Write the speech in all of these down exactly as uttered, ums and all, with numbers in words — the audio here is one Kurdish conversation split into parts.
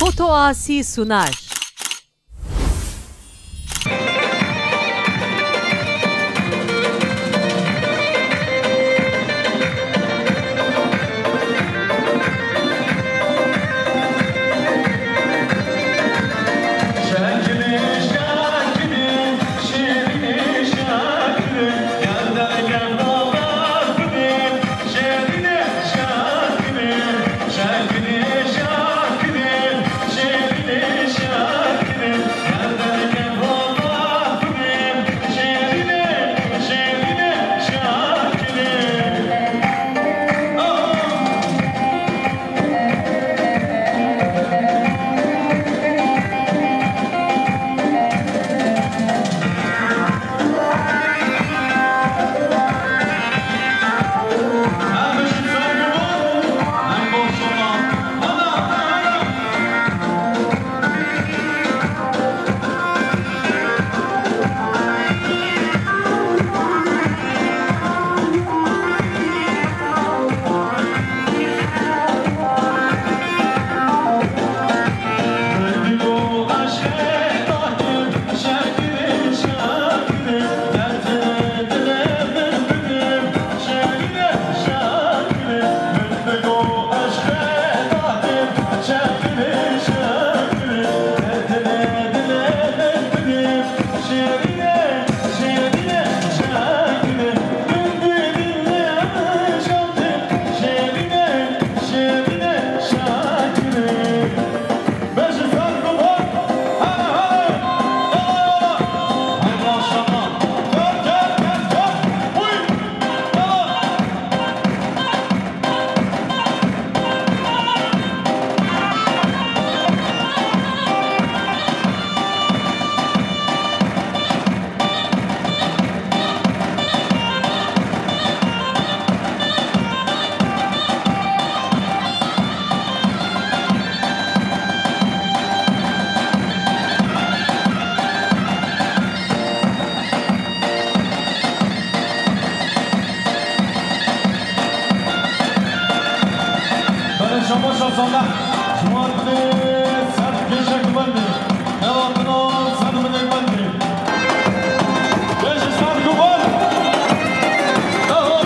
Foto Asi Sunar. Belê şabaş Salih. Ji wan ser kêşek bendî. Neva min o ser min ê bendî. Bêjî ser guvan. Eho.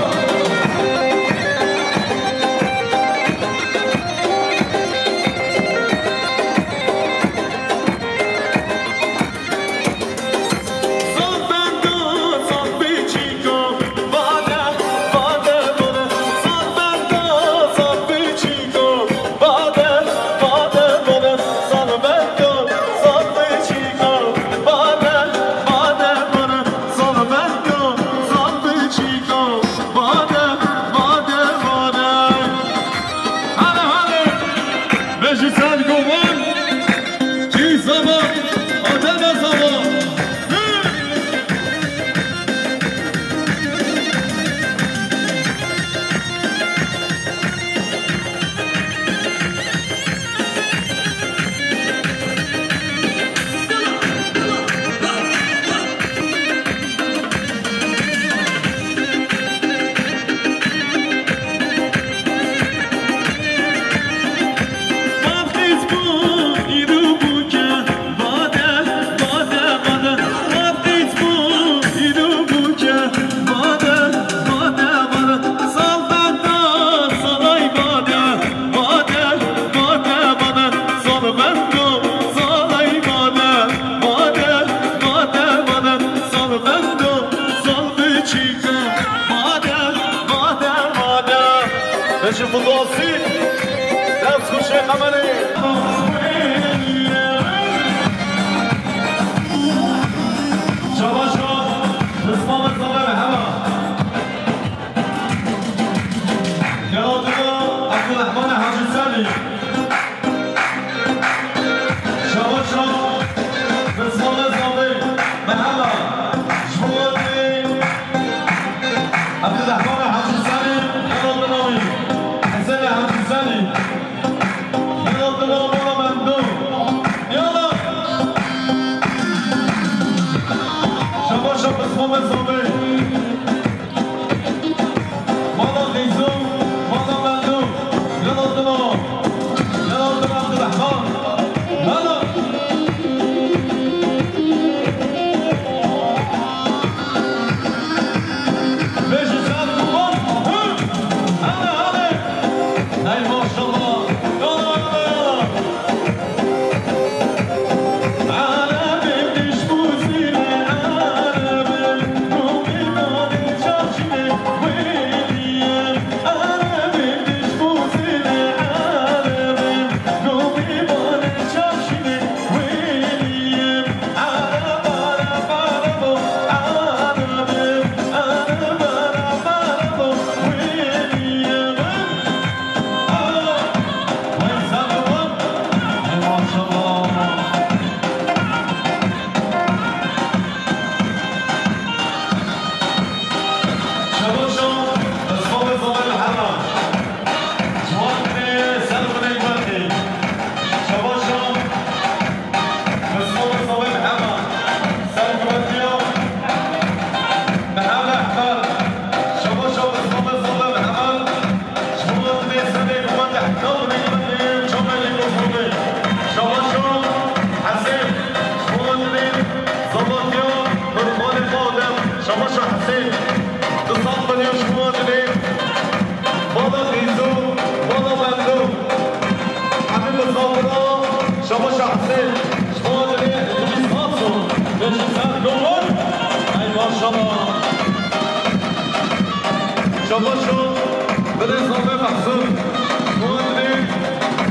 Hadi, hadi. Bêjî ser guvan. Çi zaman, adem zaman. Bade, bade, bade, sal biçîka. Bade, bade, bade. Beşi Fudosî, dest xweş ê Qemerê. Şabaş o, Rismanê Zalê hema. Gela dida Abdurrahmanê Hacî Selî. Şabaş o, Rismanê Zalê, Mehela, ji bo wê Abdurrahmanê Hacî Selî, Gela dida wî, Hesenê Hacî Selî.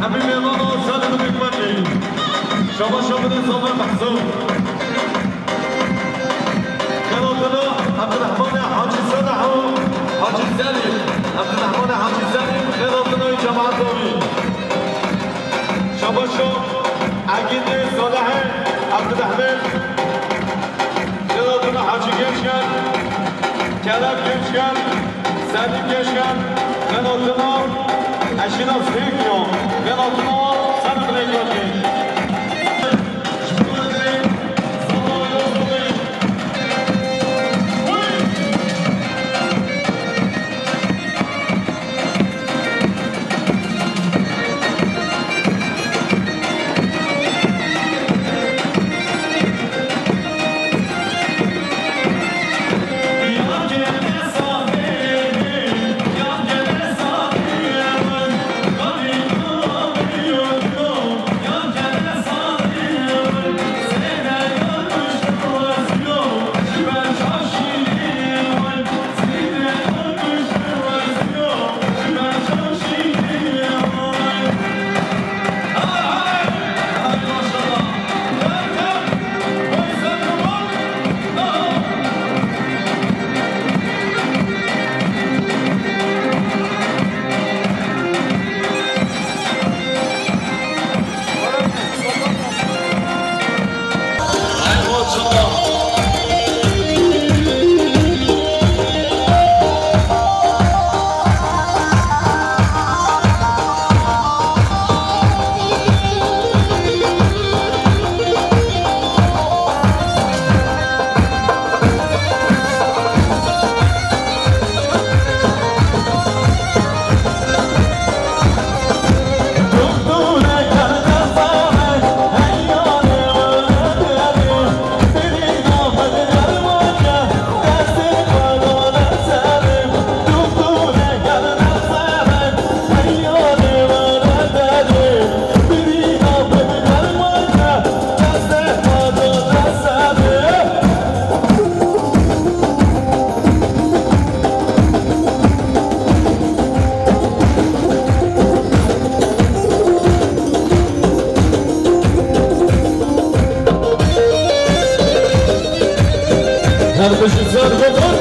Hemî mêvana ser bi dikmekî. Şabaş şabidê Zafer Mehsûm. Xelatına Abdurrahmanê Hacî Salih û Hacî Selim. Abdurrahmanê Hacî Selim, xelatına wî cemaat wî. Şabaşo Egîdê Salihê Abdurrahman. Xelatına Hacî Gençgen, Kerem Gençgen, Selim Gençgen, xelatına eşîra Zêkiyo, xelatına ser bi dikmekî. Her beşi zar gotar.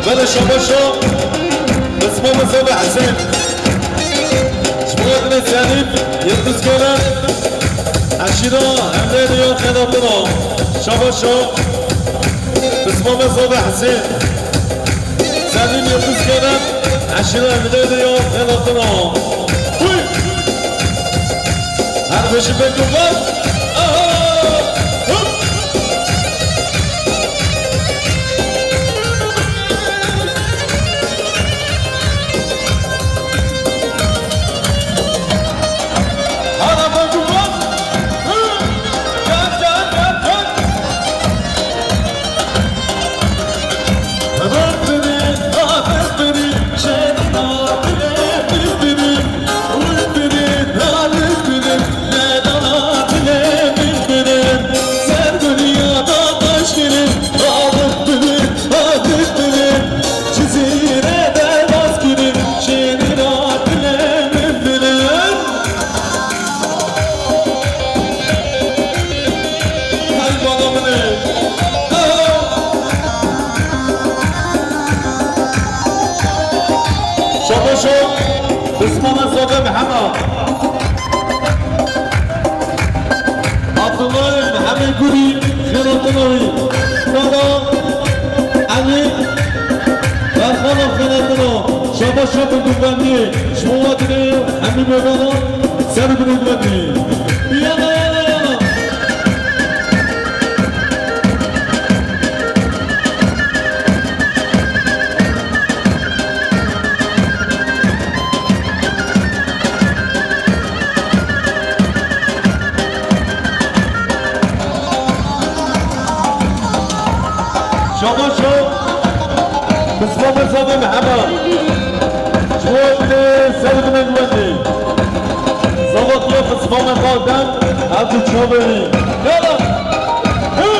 Bele şabaşo, Bismillah Zebe Hesen. Ji bo Ebnê Serîf, Yildiz Kerem, eşîra Emrê Riyo Xelatino. Şabaşo, Bismillah Zebe Hesen. Selim Yıldız Kerem, eşîra Emrê Riyo Xelatino. Huy! Her beşi pêk û ber. Aha! Hop! Şabaşo, Bismana Zade Mihema. Abdullah Mihemê Gurî, xêratina wî. Kaka Elî, Berxana xêratina. Şabaşo, bi guvendî. Ji bo we dinê hemî mêvana ser binê guvendî. Yana, yana, yana. Şabaşo, Bismame Zade Mihema. Ji bo dilê ser binê wendê. Zavatiya Bismame Zade, ev du çavê wî. Yala! Hi!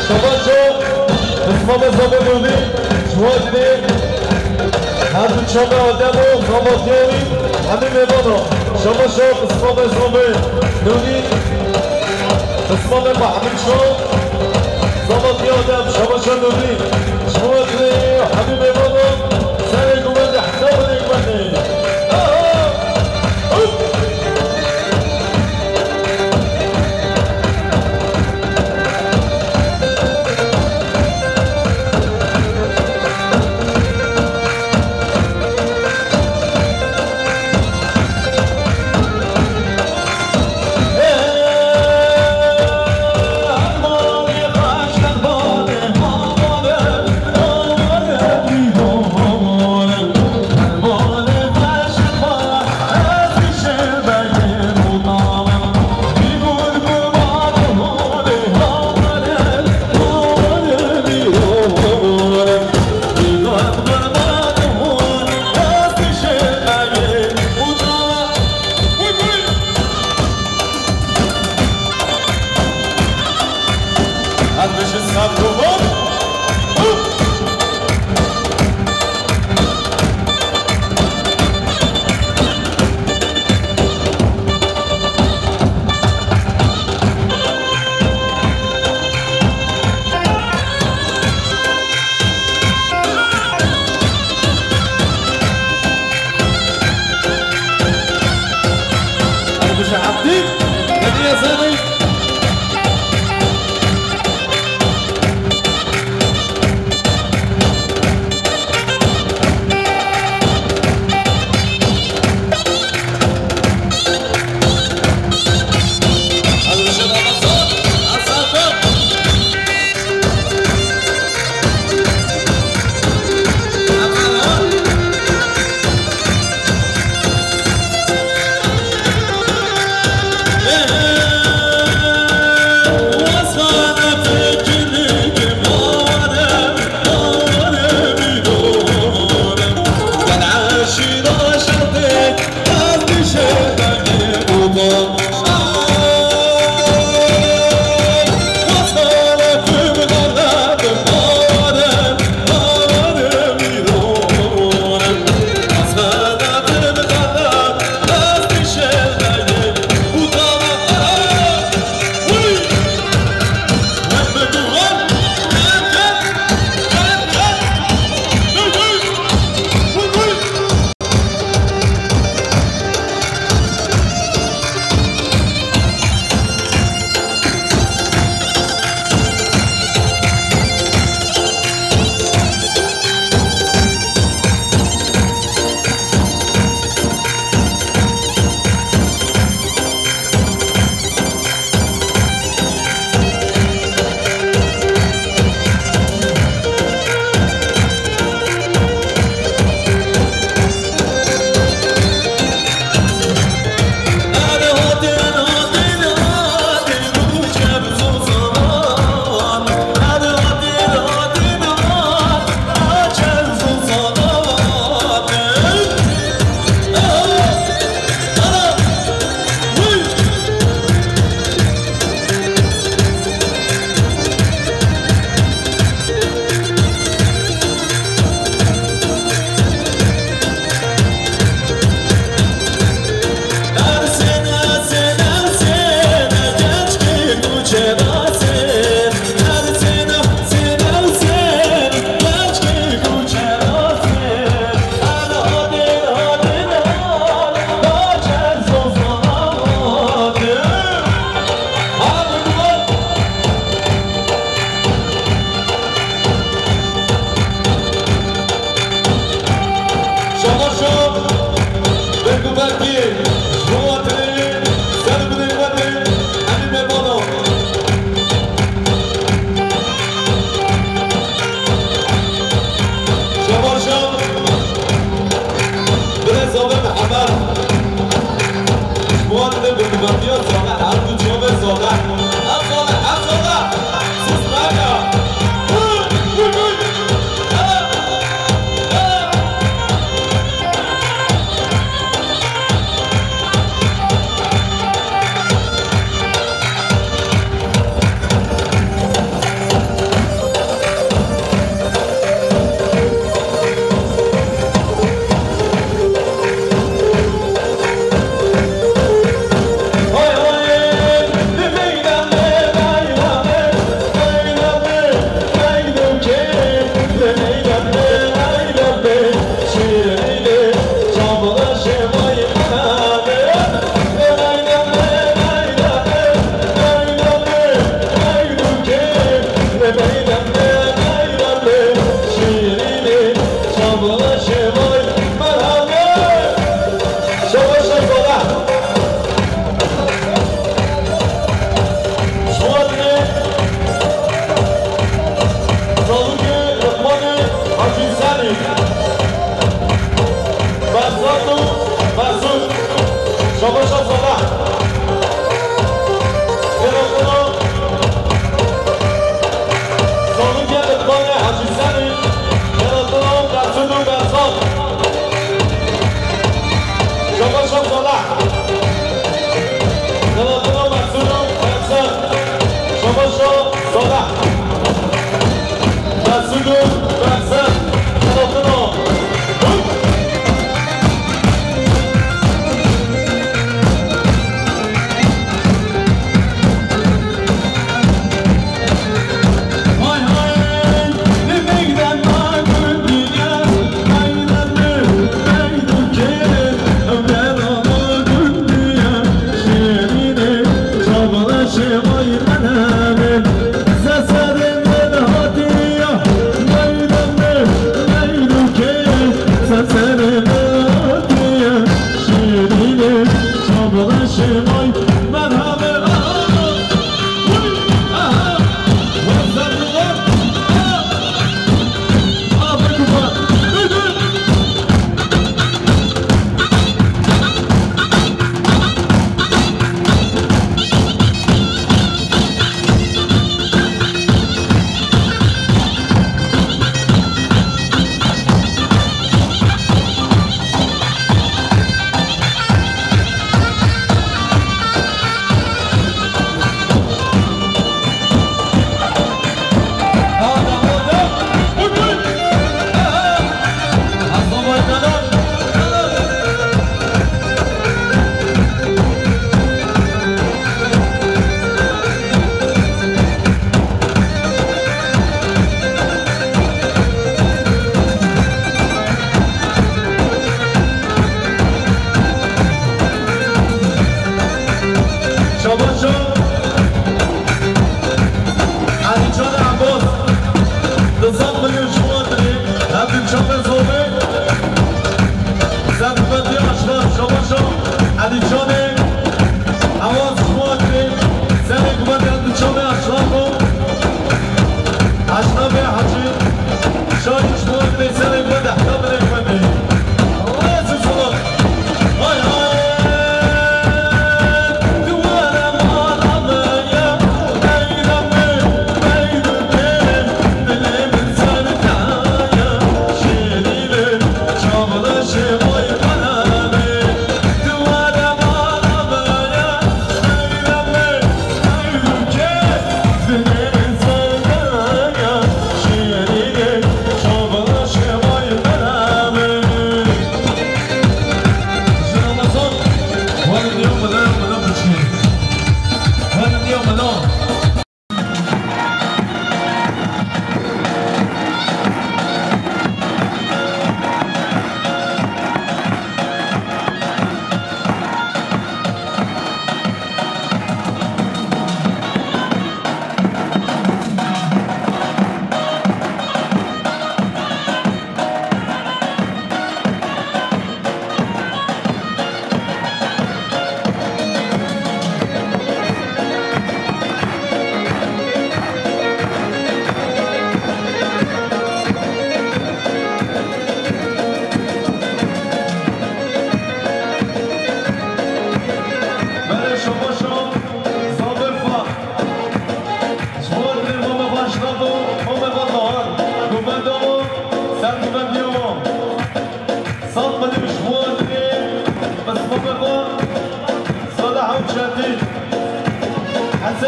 Şabaşo, Bismame Zade Nûrî, ji we dinê her du çanda Adem û Xabatiyê wî hemî mêvana. Şabaşo, Bismame Zade Nûrî, Bismame Mehemîd Şo, Xabatiya Adem, Şabaşo Nûrî, ji we dinê hemî mêvana, serê guvendê, heta binê guvendê. Aha! Hop! Ji bo te bi nimetiya zana, her du çavê zana. Ev zana, ev zana. Sus, nerede? Şabaş Şehzade. Ji bo Zalûkê Luqmanê Hacî Husênî. Behzat û Behzûd. Şabaş Şehzade. Gera xwe Zalûkê Luqmanê Hacî Husênî. Gera xwe Behzûd û Behzat. Şabaş Şehzade. Gera xwe Behzûd û Behzat. Şabaş Şehzade. Behzûd û Behzat. Gera xwe. Şirin, şabla şemay, merhaba. Şabaşo. Elîcan Embaz. Di sed milyon ji wan dirê. Ev di çavê zobê. Serhilbetê Aşraf. Şabaşo. Elîcanê. Awaz ji wan dirê. Serê gumet ev di çavê Aşrafo. Aşrafê Hacî. Şahin ji wan dirê serê gumet ehta binê gumetê. Rêz û silat. Hay hay. Dû were mala me ye, meyda me, meyda ke, dilê min ser te ye, şêrîne, çavleşê vay bana me.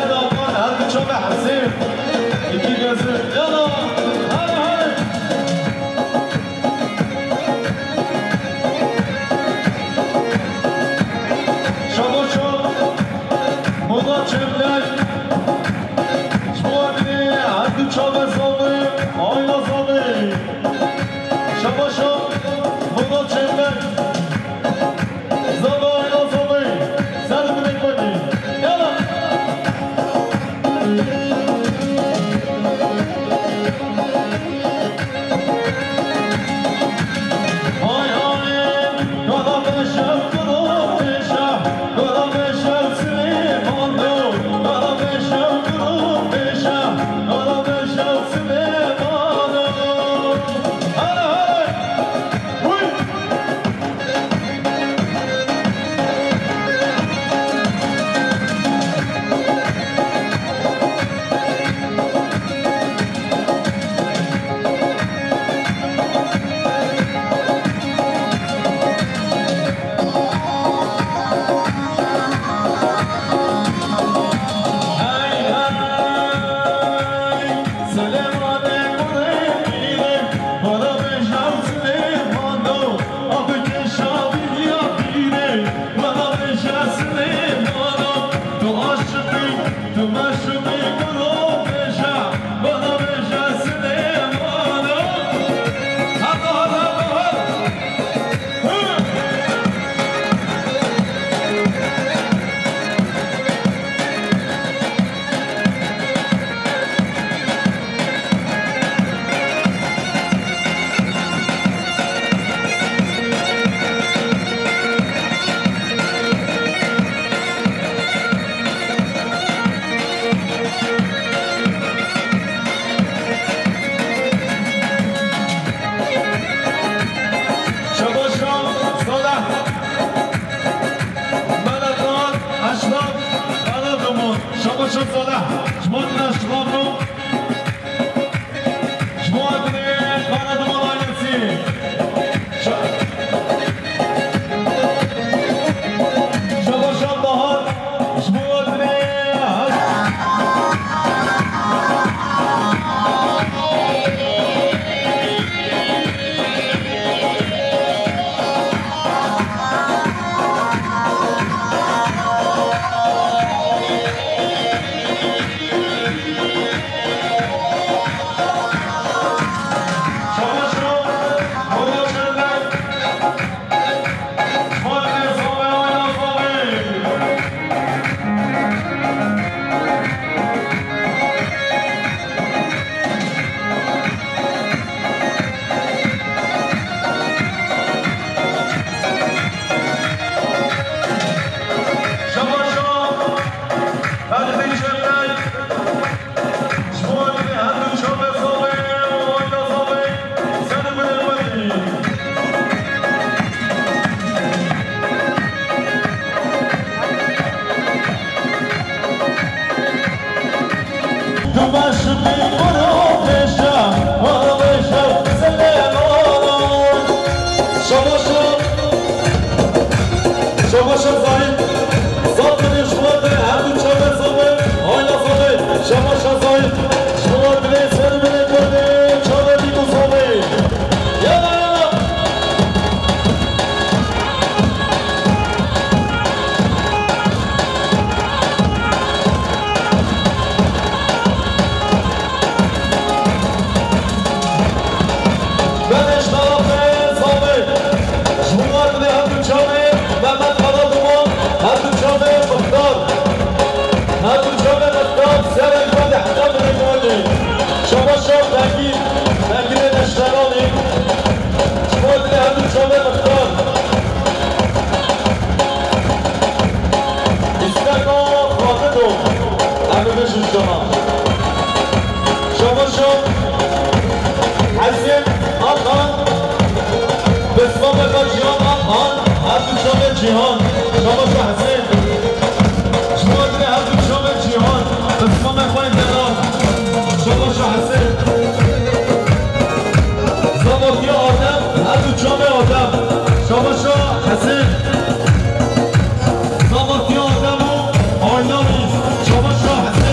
Her du çavê Hesên. İki gözü. Yala. Hadi, hadi. Şabaşo. Moda Çemlek. Ji bo Adirê her du çavê zavê. Ayna zavê. Şabaşo. Moda Çemlek. Zavê, ayna zavê. Ser bi nêkwenî. Yala. Hay hay, kara beşev kuro beşa, kara beşev Silêmano, kara beşev kuro beşa, kara beşev Silêmano. Hare hare. Huy. Şabaşo Salih. Meletan Eşref Karaduman. Şabaşo Salih. Ji bo Eşref. Ji bo Adirê Karaduman ailesî. Şa-, Şabaşo Bahar. Ji bo Adirê her Şabaşo, Şabaşo Zahid, Zahid ji bo Adirê her du çavê zavê, ayna zavê, Şabaşo Zahid, ji bo Adirê ser binê kurdê, çavê dî ku zavê. Yala, yala. Belê ji tarafê zavê. Ji bo Adirê her du çavê Mehmet Karaduman, her du çavê Muxtar. Her du çavê Muxtar, serek xwe di heta binê kurdê. Şabaşo Bekî, Bekirê Neşteranî. Ji bo Adirê her du çavê Muxtar. Îsteka Xalid o. Em bibêjin ji cama. Şabaşo Hesên Akan, pismamê xwe Cihan Akan, her du çavê Cihan. Şabaşo Hesên. Ji bo Adirê her du çavê Cihan, pismamê xwe delal. Şabaşo Hesên. Zavatiya Adem, her du çavê Adem. Şabaşo Hesên. Zavatiya Adem û ayna wî. Şabaşo Hesên.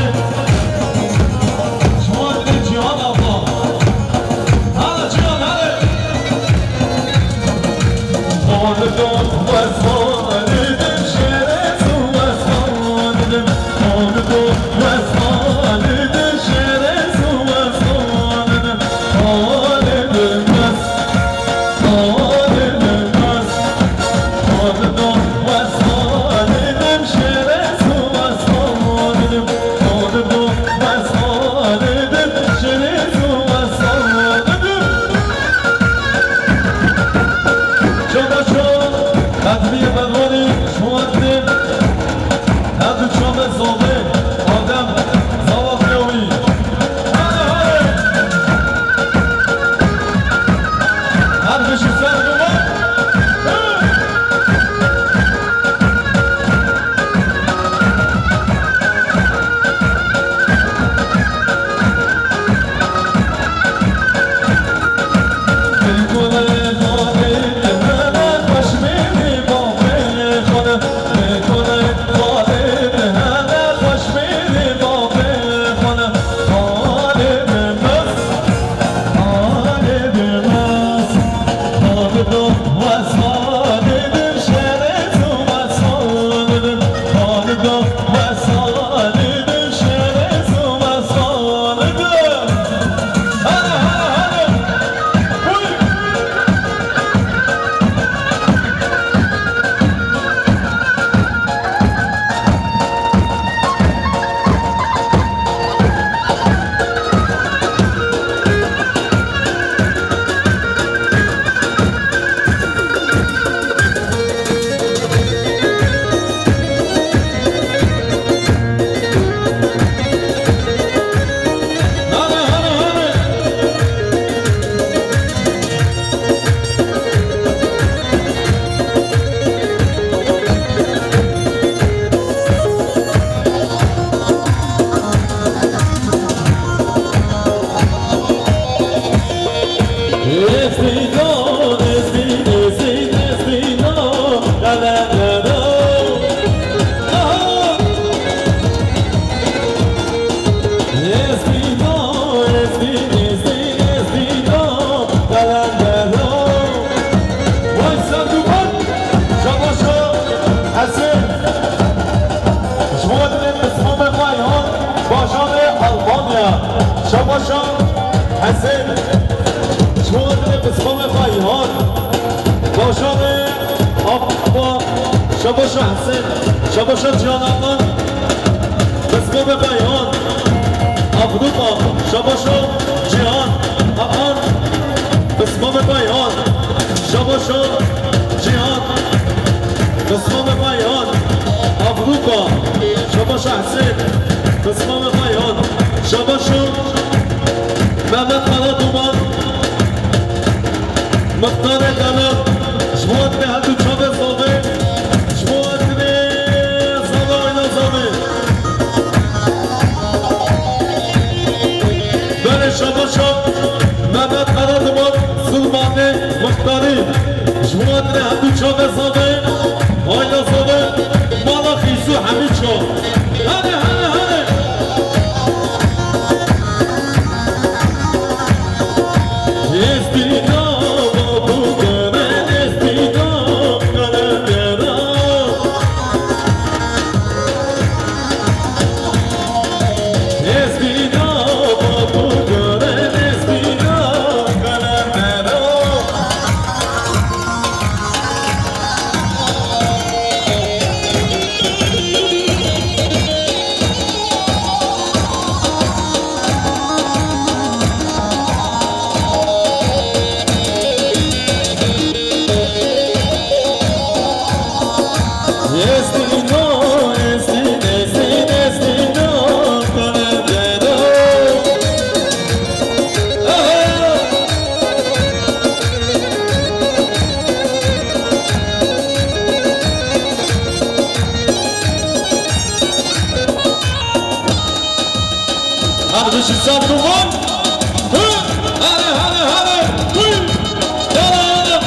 Şabaşa Hesên, ji bo dilê pismamê xwe yan bajarê Almanya. Şabaşa Hesên, ji bo dilê pismamê xwe yan bajarê Avrupa. Şabaşa Hesên, şabaşa Cihan Alman, pismamê xwe yan Avrupa. Şabaşa Cihan Alman, pismamê xwe yan. Şabaşa Cihan, pismamê xwe yan Avrupa. Şabaşa Hesên, pismamê xwe yan. Şabaşa Mehmet Karaduman, Mixtarê Delal, ji bo dilê her du çavê zavê, ji bo dilê zava wêna zavê. Belê şabaşa Mehmet Karaduman, Silvanê Mixtarî. Ji bo dilê her du çavê zavê, wêna zavê, mala Xîzû hemî çav. Hene, hene, hene. Hadi bir şey sağ durun. Hı! Hadi, hadi, hadi. Hı! Yala, yala.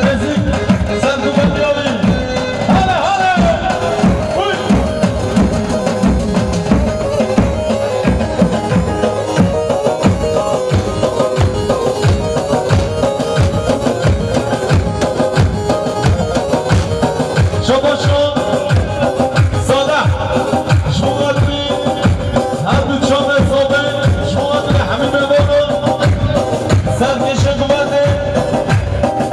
Nezik, sen duman yavî. Hale, hale. Uy. Şabaşo, Salih, ji bo xatirî her du çavê Zobê, ji bo xatirî hemî mêvanan, serkêşê guvatê,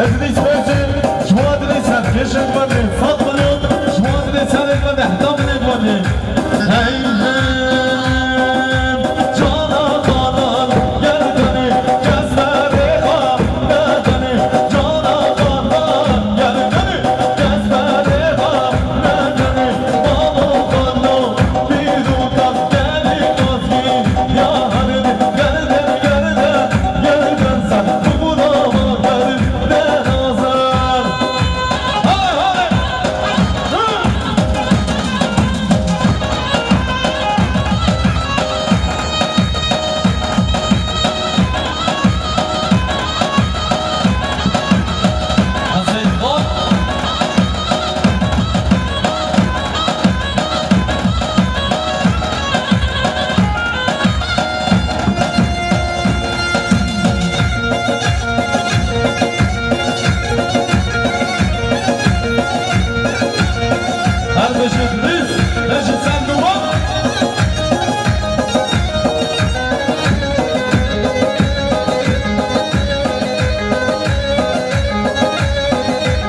Edrîs Bêjê, ji bo xatirî serkêşê guvatê, sed milyon, ji bo xatirî serê guvatê, heta milê guvatê. Hey, hey, cana xanan, gel tenê, kes berê xwe nedenê, cana xanan, gel tenê, kes berê xwe nedenê, balo xano, pîr û tev gelî Xwezgî, ya herê, gel den, gel den, gel den, sen tu bûna ma, gel den, nazar. Hale, hale. Her beşik biz, beşik sen duman.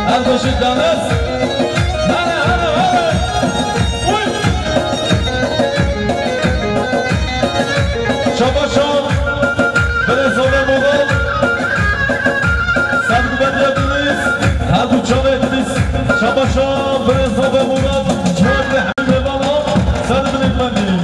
Her beşik danes. Hadi, hadi, hadi. Uy. Şabaşo, Brezovê Murat, Sergubediye Deniz, her du çavê Deniz, Şabaşo, Brezovê Murat, Çavê Hemî Baba, Sergubediye Deniz.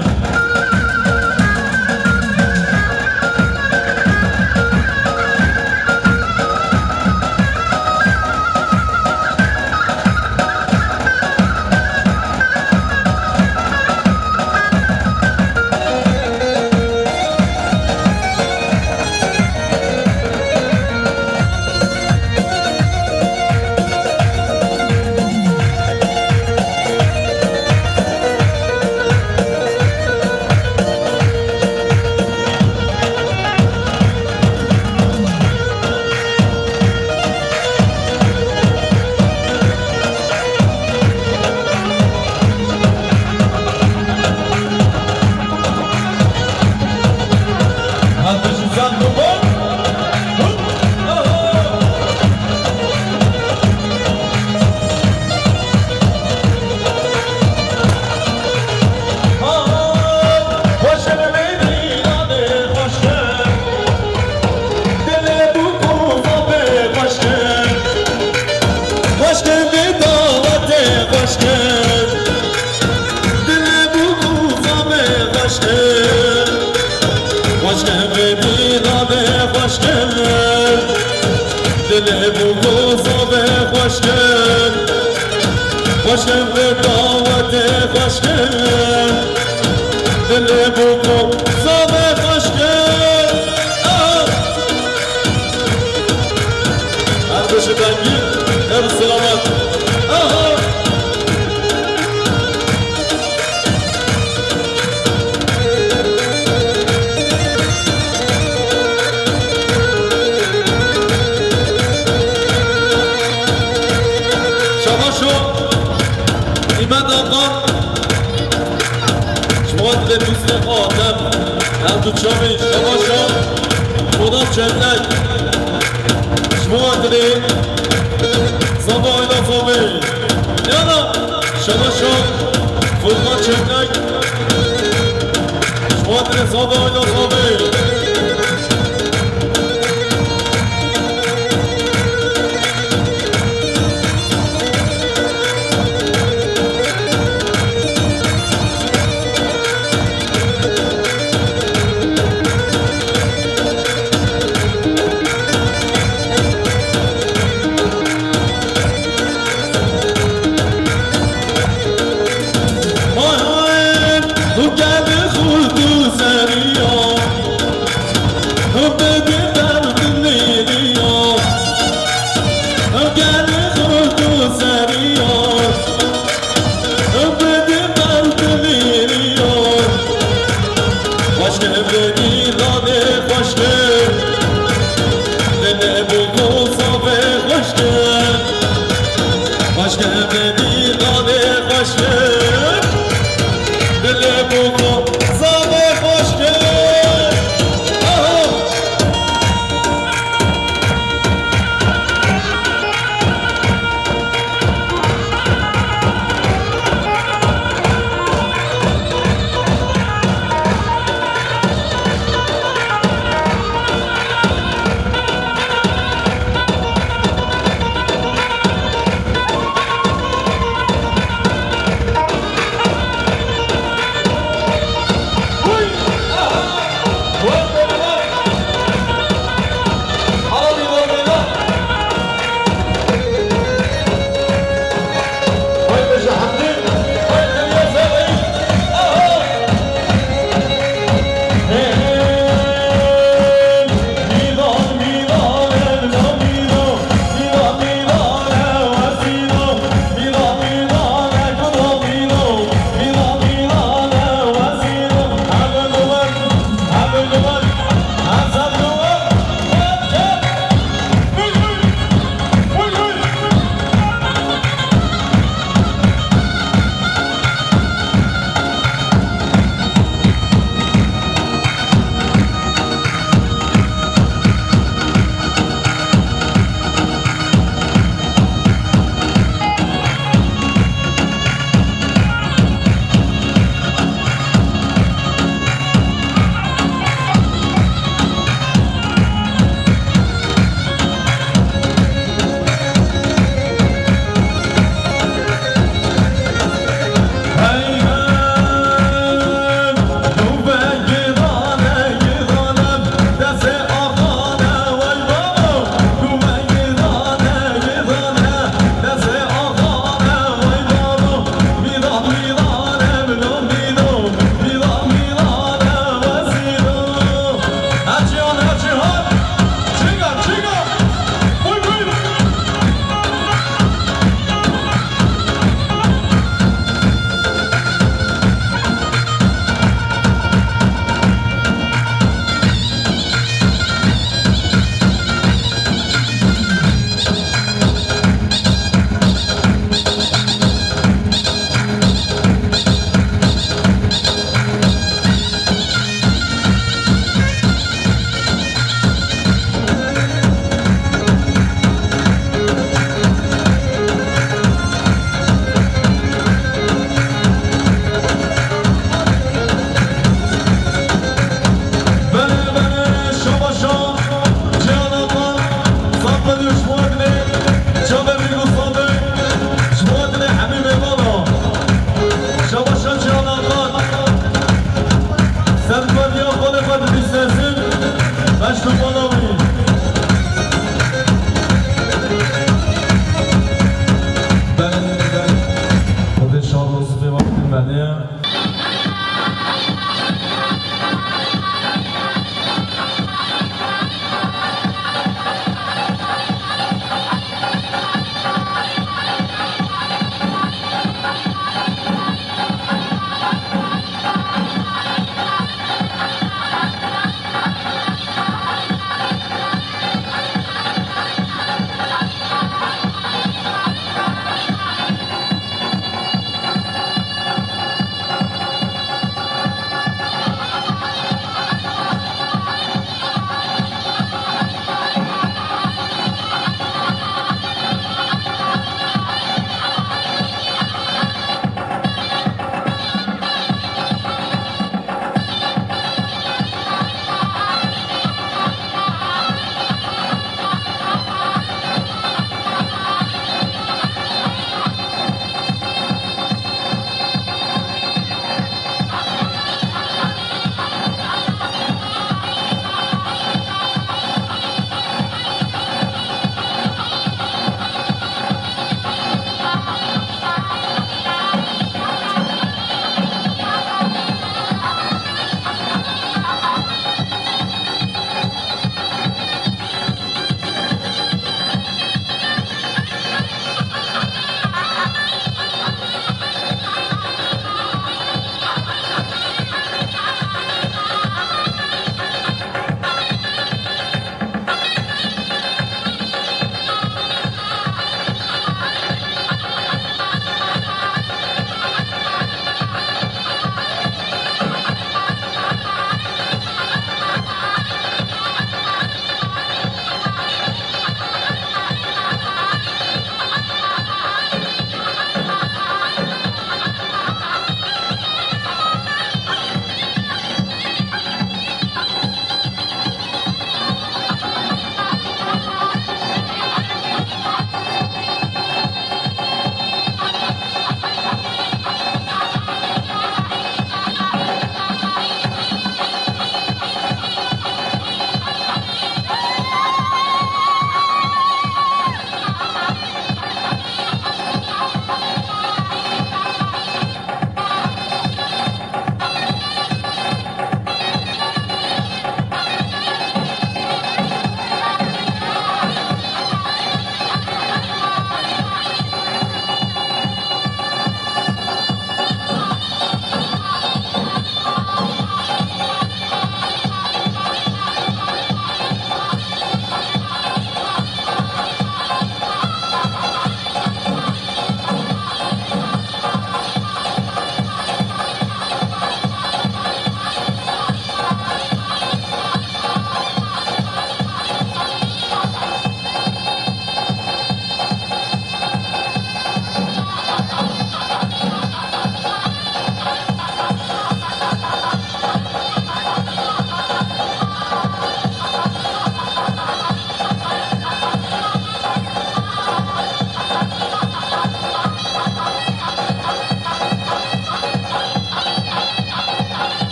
Xweşkin vê dawetê xweşkin, dilê bû bû zavê xweşkin. Xweşkin vê dîlanê xweşkin, dilê bû bû zavê xweşkin. Xweşkin vê dawetê xweşkin, dilê bû bû zavê xweşkin. Ah! Her beşi dengî, her selamet. Aha! Şabaşo, Îmed Axa. Ji bo dilê dostê xwe Adem, ev du çavê şebaşa Polat Çemlek. Ji bo dilê Zava Ayla Zavê. Yana şebaşa Furkan Çemlek. Ji bo dilê Zava Ayla Zavê. Gel xurt û seriyor, bidi bel diviriyor. Xweşke bidî dadê xweşke, dilê bû xwe zavê xweşke. Xweşke bidî dadê xweşke, dilê bû xwe zavê xweşke. Aho!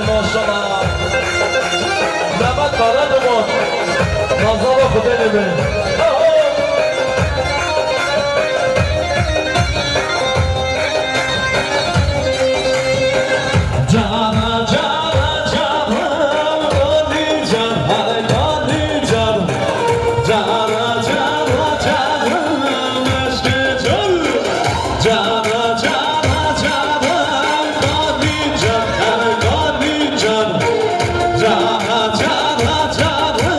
Maşallah. Mehmet Kara Duman. Nazara Xudê Nebe. Cara, cara, cara, Gani can, hare Gani can. Cara, cara, cara, eşke can. Cara, cara, cara, Gani can, hare Gani can. Cara, cara, cara,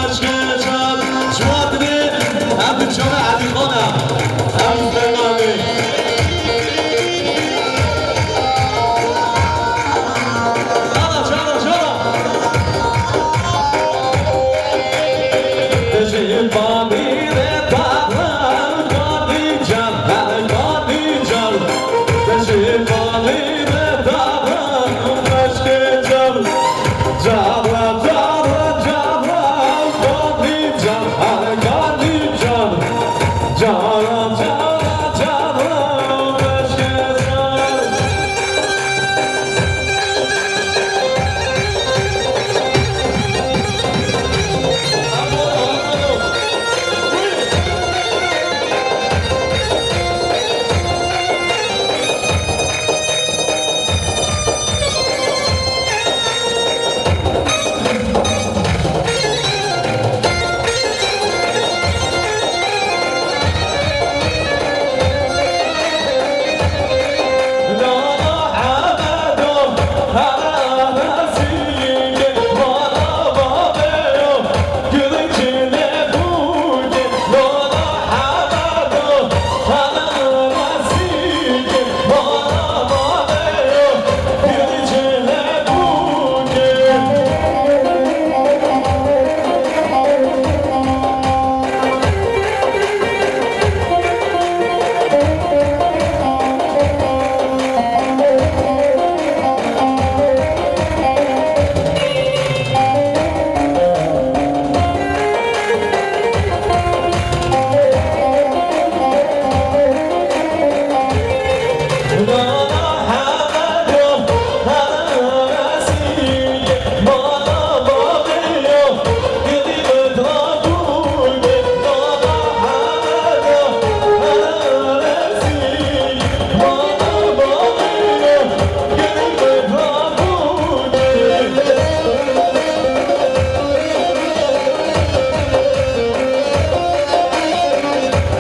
eşke can. Şuatine, hem çana Elî Xana, hem Fernandê. Çala, çala, çala. Te ji balî re daxan, balî can, her balî can. Te ji balî re daxan, meşkê can. Cara, cara, cara, balî can, her balî can. Cara, cara, cara, meşkê can.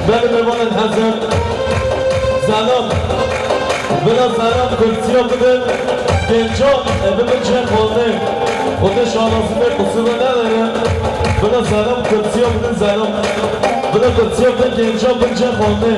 Belê mêvanên hezir, zalam, vila zalam kursiya bidin, gencan, e, bibin cihê xwarinê. Xwedê şanazî me qisûr ve nedere. Vila zalam kursiya bidin zalam. Vila kursiya bidin gencan bin cihê xwarinê.